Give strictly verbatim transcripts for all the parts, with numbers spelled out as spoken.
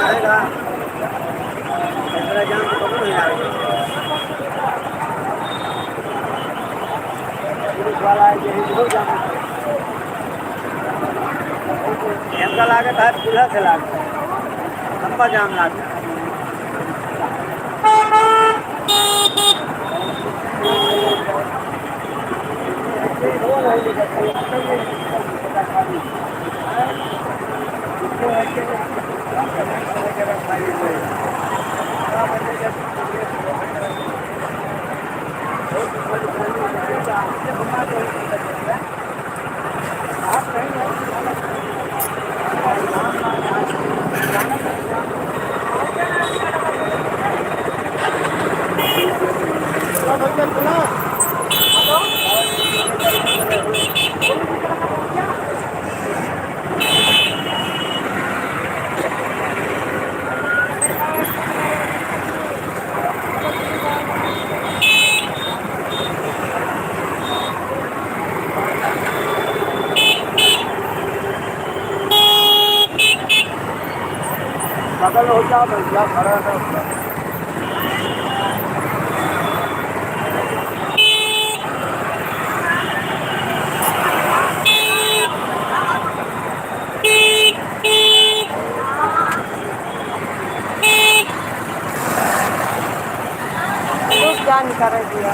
आएगा, इतना जाम तो कबो नहीं आएगा। पुलिस वाला है, यही बहुत जाम है। इनका लागत है, चूल्हा से लागत है, लंबा जाम लागत है। बगल हो जा भैया, खड़ा रहो। रुक जा, निकाल दिया।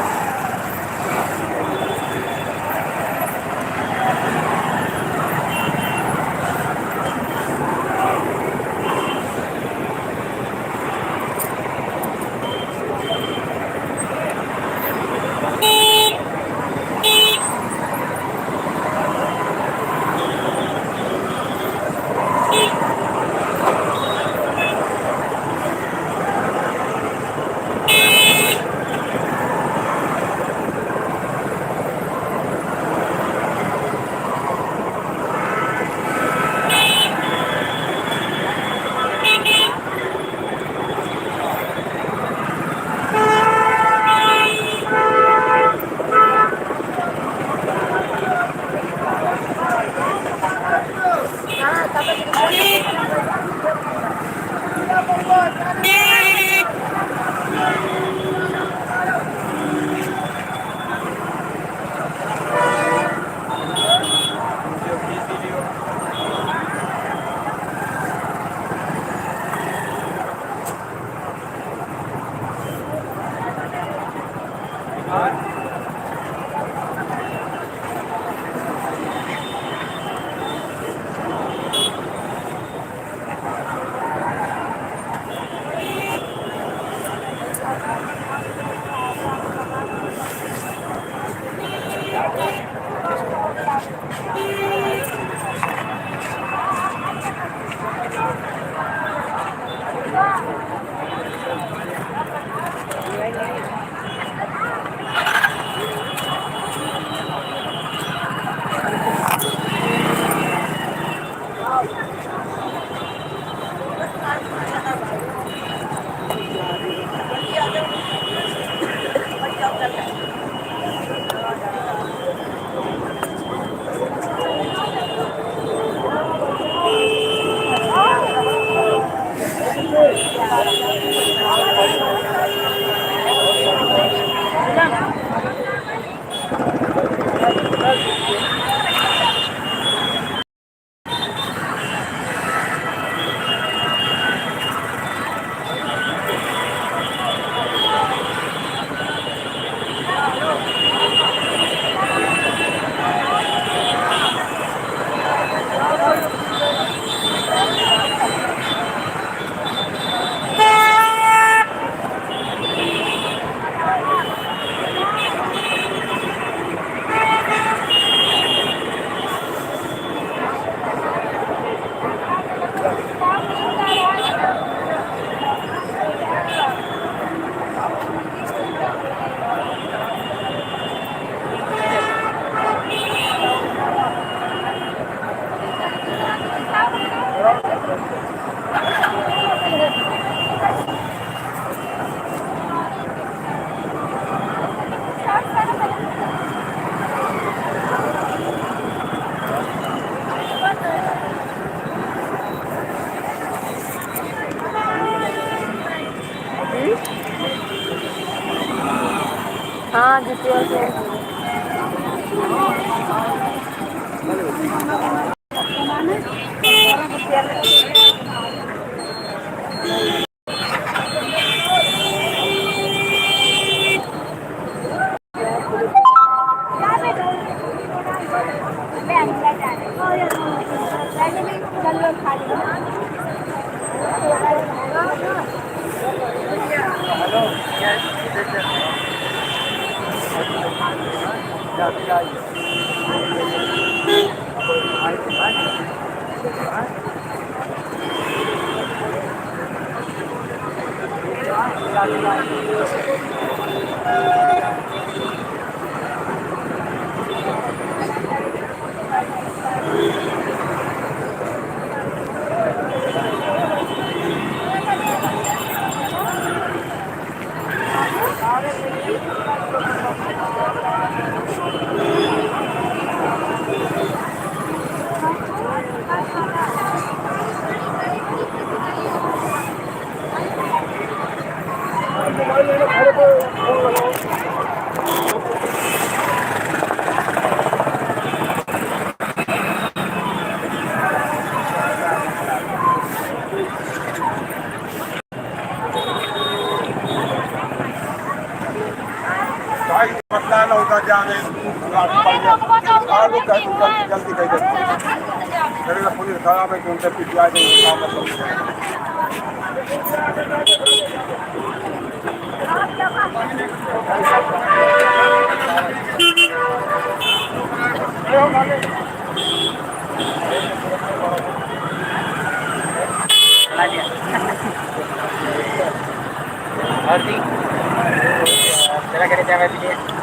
हाँ, जितिया से। भाई, पता न होता क्या है, आलू का जल्दी, जल्दी कर दे। मेरे को पुलिस खराब है, क्यों से पिटिया दे, काम मतलब। और जी, चला करे जावे पीछे।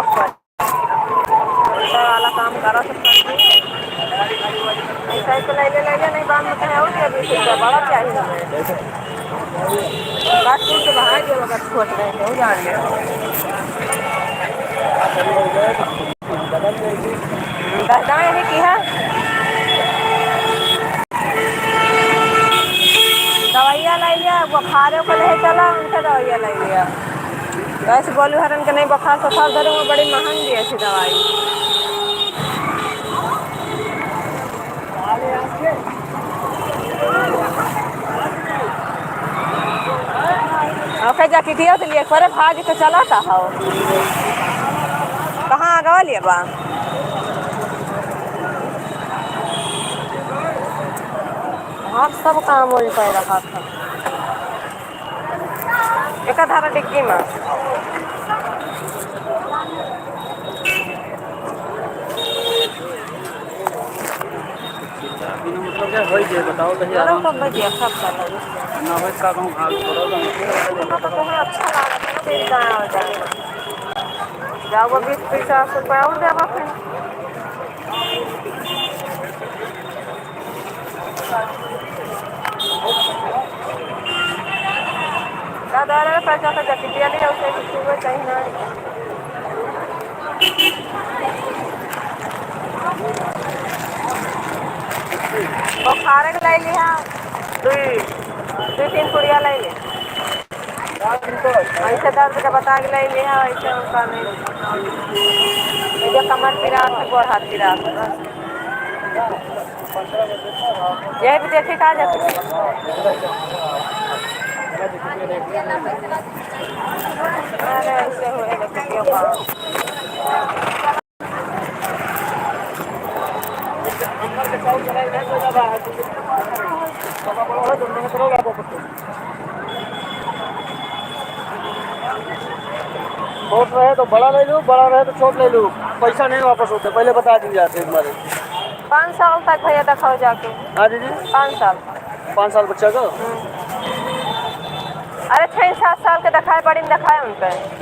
पैसा वाला काम करत है सब्जी। ऐसा ही तो लैले, लैले नहीं, बाद में कहे, "और क्या बीस रुपया बड़ा चाहिए हमें?" बात सुन के बाहर जो अगर छोट रहे तो जान ले। दस दाएँ है कि है? दवाइया लाई लिया, बुखारे को ले चला, उनसे दवाइया लाई लिया। वैसे गोलू हरन के नहीं बुखार सुखार धरे, वो बड़ी महंग दिए थी दवाई। ओके, जैकेटिया से लिए, करे भाग के चला था हो। कहाँ आगवा लिए बा? हाँ, सब काम वही पे रहा था। एका धारा डिग्गी में। बिना मतलब के होई जे बताओ तो ही चलो आराम तो से। भैया, सब चलो। ना होई का कहूँ, भाग छोड़ो तो। इतना तो तुम्हें अच्छा लागत है, फिर जाओ, जाओ। जाओ, बीस पचास रुपया और देबो फिर। दादा रे, पैसा तो जटिया नहीं, उसे भी छुए चाहिए ना। बुखारे के लाई लिहा, दुई, दुई तीन पुड़िया लाई लिहा। ऐसे दर्द के बता के लाई लिहा, ऐसे उनका नहीं। ये जो कमर पिरात है, गोड़ हाथ पिरात है, बस। यही भी देखे का जाते। अरे, ऐसे हुए बच्चे के पास। छोट रहे तो बड़ा ले लू, बड़ा रहे तो छोट ले लू, पैसा नहीं वापस होते, पहले बता दी जाते एक बार। पाँच साल तक भैया दिखाओ जाके। हाँ दीदी। पाँच साल। पाँच साल बच्चा का? हम्म। अरे, छः सात साल के दिखाए, बड़ी में दिखाए उनके।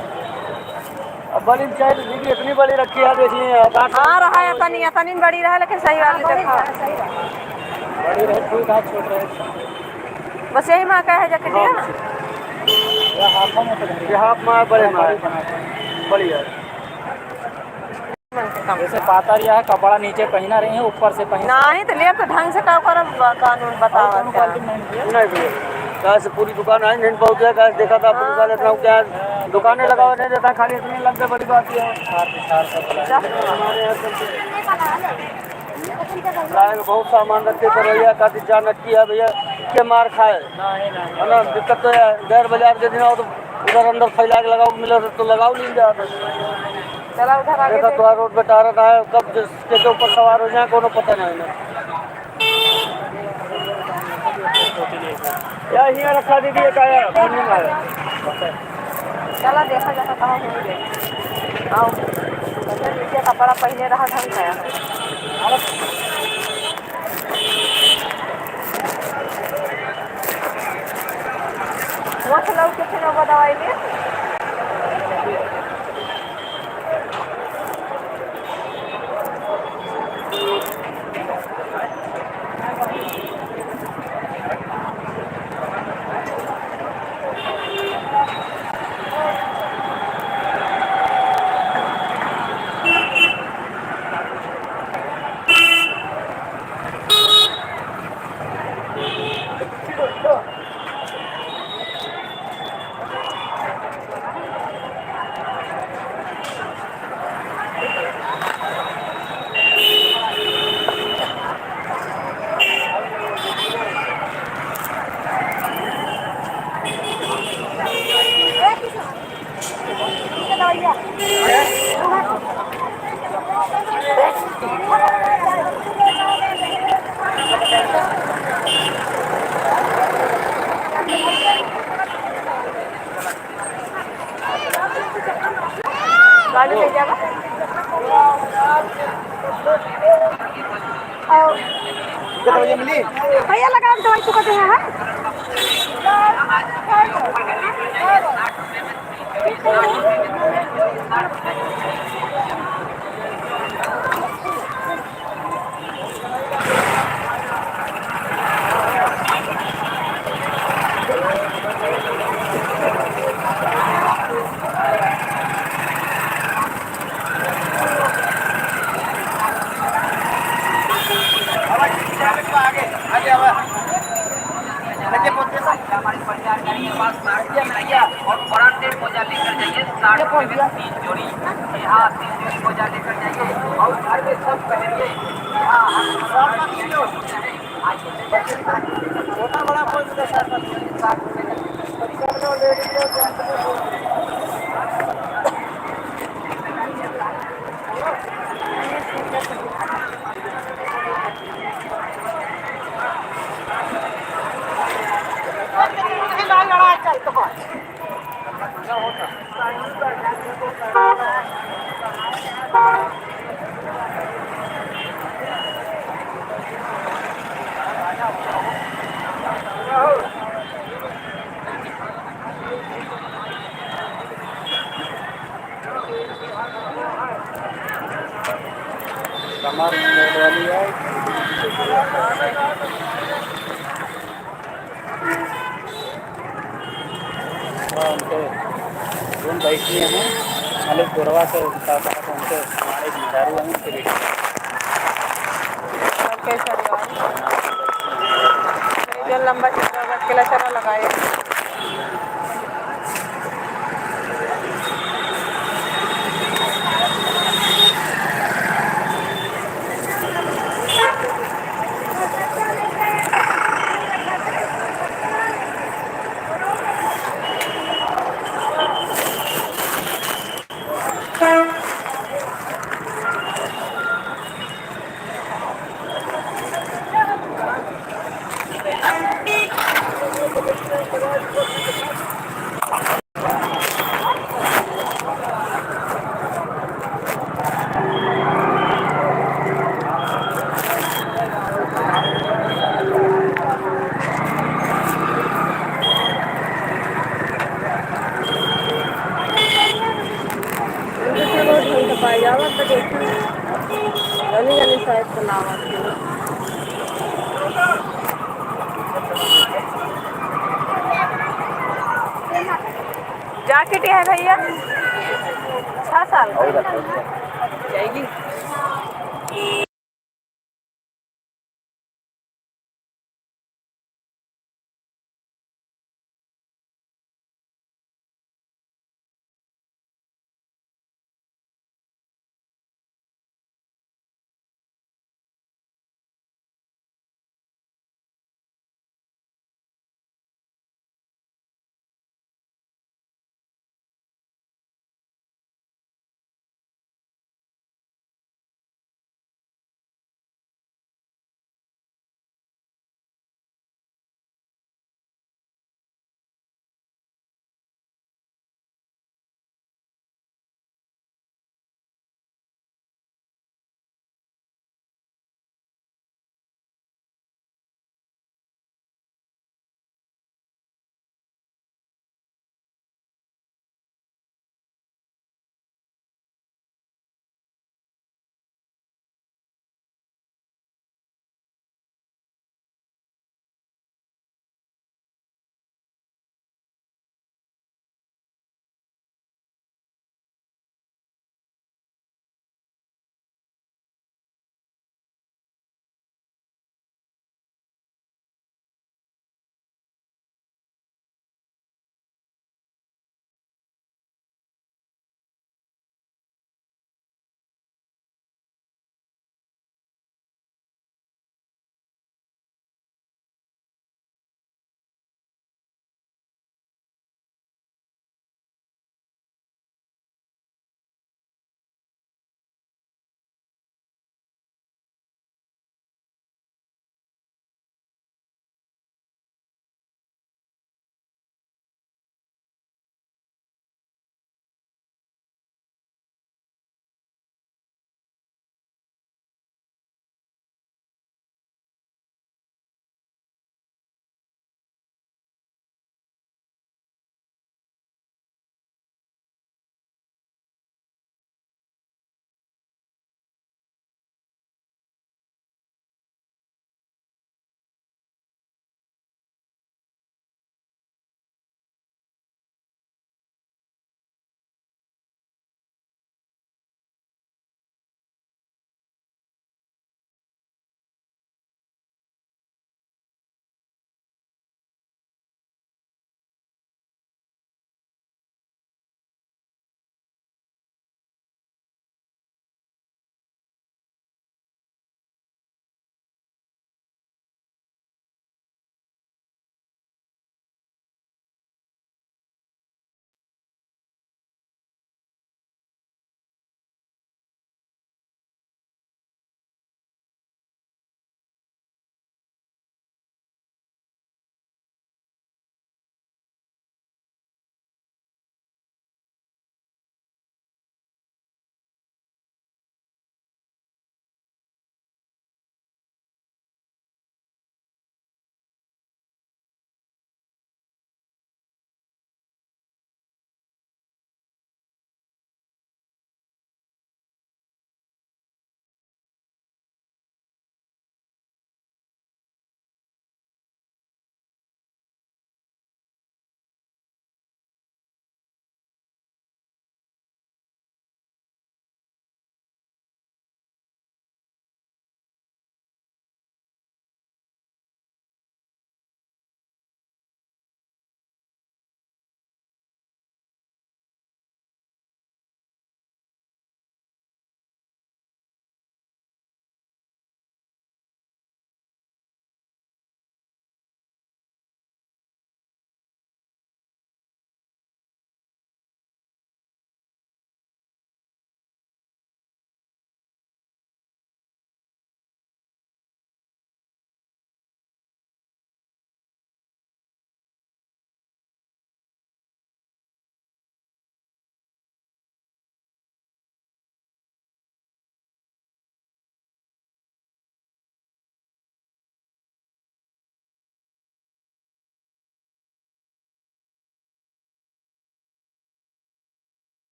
अब बड़ी में चाहे तो दीदी इतनी बड़ी रखी है, देख ली है, काट हाँ, रहा है, इतनी, इतनी बड़ी रहा, लेकिन सही वाली हाँ, बड़ी दिखाओ। रहा, सही बात। बड़ी रहे, कोई बात छोट रहे। बस यही माँ का है, जाके दिया। हाँ। ये हाफ में तो ये हाफ में बड़े में है। बड़ी है। जैसे पातर यह कपड़ा नीचे पहना रही है, ऊपर से पहन नहीं, तो लेब तो ढंग से का करब, कानून बतावा और कोनो क्या? गलती नहीं है। नहीं भैया, काहे से पूरी दुकान आई नहीं, बहुत है, काहे से देखा था, पुलिस वाले इतना क्या दुकानें लगावे नहीं देता, खाली इतनी लग गए, बड़ी बात ये है। चार से चार सौ बुला जा। हमारे यहाँ सब काहे में बहुत सामान रखे पर भैया, खातिर जान रखी है भैया, के मार खाए। नहीं, नहीं। है ना, दिक्कत तो है, गैर बाजार के दिन आओ तो उधर अंदर फैला के लगाओ, मिले तो लगाओ, नहीं जाता। चला उधर आगे देखा, देख। तोहार रोड पे टारत है, कब जिसके के ऊपर सवार हो जाए, कोनो पता नहीं ना। या हियाँ रखा दीदी, ये का है? चला देखा जाता कहाँ हो गए। आओ। अच्छा, नीचे कपड़ा पहने रहा ढंग का। मोछ लौके फिर वो दवाई ले। गाड़ी ले जावा। आओ। कितना बजे मिली? भैया लगा दो, चुका दे हैं। साड़ियाँ लाइए और branded मोजा लेकर जाइए, साठ रुपये में तीन जोड़ी। जी हाँ, तीन जोड़ी मोजा लेकर जाइए और घर में सब पहनिए। जी हाँ, हम छोटा बड़ा कोई भी साठ रुपये में। कमर वाली है। थोड़ा उनके, जोन बैठी हैं, मतलब गोरवा से उनका, उनके हमारे मेहरारू हैं, उनके बेटे। ओके सर, यार। जो लंबा चौड़ा बस के लिए चला लगाए। जल्दी जल्दी साइड से लावा। जा किटी है भैया? छह साल का। जाएगी।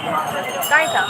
काय का?